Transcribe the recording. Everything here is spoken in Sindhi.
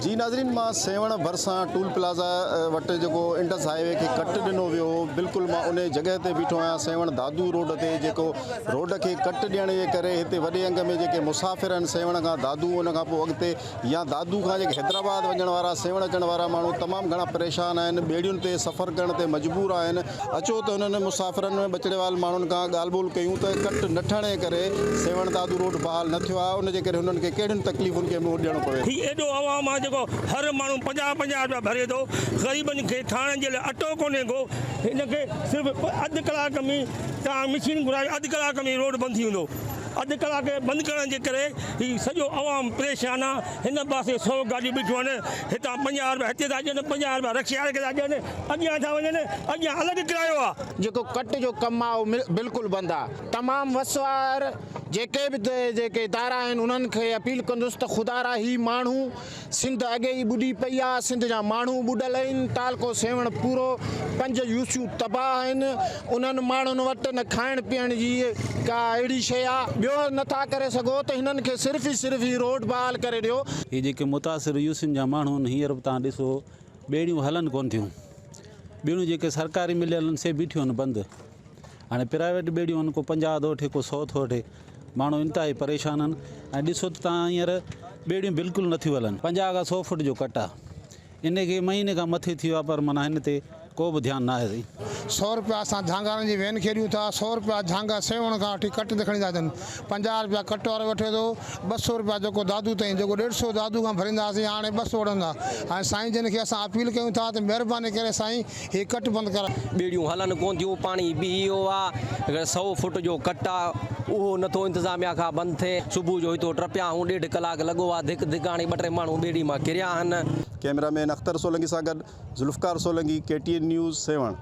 جي ناظرين مان سيوهڻ ڀرسان ٽول پلازا وٽ جيڪو انڊس هاء وي کي ڪٽ ڏنو ويو هو بلڪل مان انهي جڳهه تي بيٺو آهيان سيوهڻ دادو روڊ تي جيڪو روڊ کي ڪٽ ڏيڻ جي ڪري هتي وڏي انگ ۾ جيڪي مسافر آهن سيوهڻ کان دادو ان کان پوء اڳتي يا دادو کان جيڪي حيدرآباد وڃڻ وارا سيوهڻ اچڻ وارا ماڻهو تمام گهڻا پريشان آهن ٻيڙين تي سفر ڪرڻ تي مجبور آهن اچو ته انهن مسافرن ۾ ٻچڙيوال ماڻهن کان ڳالهه ٻولهه ڪيون ته ڪٽ نه ٺهڻ جي ڪري سيوهڻ دادو روڊ بحال نه ٿيو آهي ان جي ڪري هنن کي ڪهڙين تڪليفن کي منهن ڏيڻو پوي ٿو. هي ايڏو عوام آ جيڪو هر ماڻهو 50 50 رپيا ڀري ٿو غريبن کي کائڻ جي لاء اٽو ڪونهي ڪو هن کي صرف اڌ ڪلاڪ ۾ توهان مشين گهرائي اڌ ڪلاڪ ۾ روڊ بند ٿي ويندو اڌ ڪلاڪ بند ڪرڻ جي ڪري هي سڄو عوام پريشان آ هن پاسي سو گاڏيون بيٺيون آهن هتان 50 رپيا هتي ٿا ڏين 50 رپيا رڪشي واري کي ٿا ڏين اڳيان ٿا وڃن اڳيان الڳ ڪرايو آ. جيڪو ڪٽ جو ڪم آ اهو بلڪل بند آ تمام وس وار جيڪي به جيڪي ادارا آهن انهن کي اپيل ڪندس ته خدارا هي ماڻهو سنڌ اڳي ئي ٻڏي پئي آ سنڌ جا ماڻهو ٻڏل آهن تعلقو سيوهڻ پورو پنج يوسيون تباهه آهن انهن ماڻهن وٽ نه کائڻ پيئڻ جي ڪا اهڙي شي آ ٻيو نٿا ڪري سگهو ته هنن کي صرف ئي صرف هي روڊ بحال ڪري ڏيو. هي جيڪي متاثر يوسين جا ماڻهو آهن هينئر به توهان ڏسو ٻيڙيون هلن ڪونه ٿيون. ٻيڙيون جيڪي سرڪاري مليل آهن سي بيٺيون آهن بند. هاڻي پرائيويٽ ٻيڙيون آهن ڪو 50 ٿو وٺي ڪو 100 ٿو وٺي. ماڻهو انتهائي پريشان آهن ۽ ڏسو ته تان هينئر ٻيڙيون بلڪل نٿيون هلن. 50 کان 100 فوٽ جو ڪٽ آهي. ان کي مهيني کان مٿي ٿي ويو آهي پر معنيٰ هن تي ڪو به ڌيان ناهي سائين. سو رپيا اسان جھانگارن جي وين کي ڏيون ٿا، سو رپيا جھانگا سيوهڻ کان وٺي ڪٽ تي کڻي ٿا اچن، 50 رپيا ڪٽ وارو وٺي ٿو، 200 رپيا جيڪو دادو تائين جيڪو ڏيڍ سو دادو کان ڀريندا هئاسين هاڻي 200 وٺندا ۽ سائين جن کي اسان اپيل ڪيون ٿا ته مهرباني ڪري سائين هي ڪٽ بند ڪرائي. ٻيڙيون هلن ڪونه ٿيون، پاڻي بيهي ويو آ، سئو فوٽ جو ڪٽ آ، اهو نٿو انتظاميا کان بند ٿئي، صبح جو هتو ٽپيا آهون، ڏيڍ ڪلاڪ لڳو آ، ڌڪ ڌڪ هاڻي ٻه ٽي ماڻهو ٻيڙي مان ڪريا آهن. ڪئميرا مين اختر سولنگي سان گڏ Zulfiqar Solangi, K T N news, Sehwan.